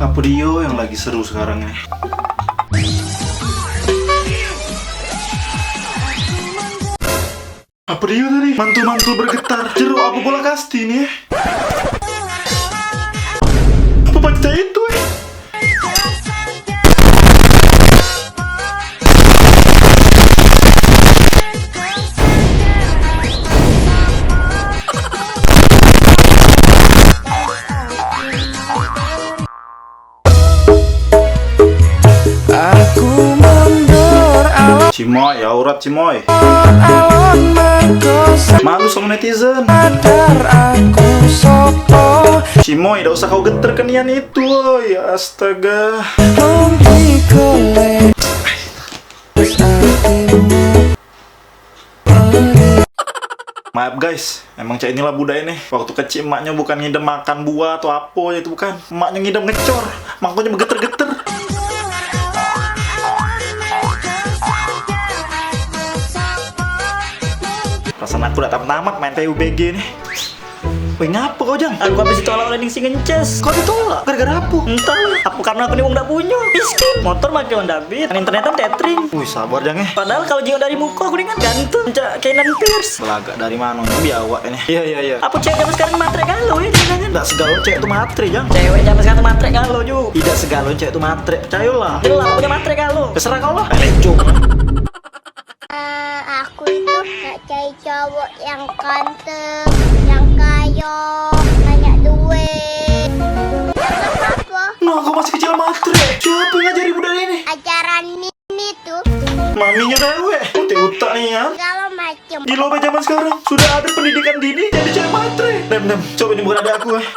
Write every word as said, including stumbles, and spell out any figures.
Apa dio yang lagi seru sekarang ini? Apa dio tadi? Mantul-mantul bergetar. Jeruk apa bola kasti ni, eh? Apa pantai itu, eh? Aku mundur alon. Cimoy, aurat Cimoy. Alon mergo. Malu sama netizen. Sadar aku sopo. Cimoy, dak usah kau geter ke nian itu, oi. Astaga. Mung dikele. Maaf guys, emang cak inilah budak ini. Waktu kecil emaknya bukan ngidem makan buah atau apa aja itu, bukan. Emaknya ngidem ngecor, makanya begeter-geter. Perasaan aku dak tamat-tamat main P U B G nih. Weh, ngapa kau, Jang? Aku habis ditolak oleh Ningsi Ngences. Kau ditolak? Gara-gara apa? Entah. Apa karena aku ni wong dak punyo? Miskin. Motor make Honda Beat. Internetan tethering. Wih, sabar, Jang, eh. Padahal kalau jingok dari muka aku ni kan ganteng. Cak Kenan Pierce. Belagak dari mano ni biawak ini? Iya, iya, iya. Apa cewek zaman sekarang matre galo, ya, jangan-jangan? Dak segalo cewek tu matre, Jang. Cewek zaman sekarang matre galo, Ju. Tidak segalo cewek tu matre, percayolah. Jelas, aku punya matre galo. Terserah kau lah. Pelecong. Eh, aku itu nak cari cowok yang ganteng, yang kaya, banyak duit. Yang apa? Nah, kau masih kecil matre. Siapa yang ngajari budak ini? Ajaran Mimi tuh. Maminya dewek. Utik utak ni ya. Segala macem. Gilo be zaman sekarang. Sudah ada pendidikan dini jadi cewek matre. Dem, dem. Coba ini bukan adik aku, eh.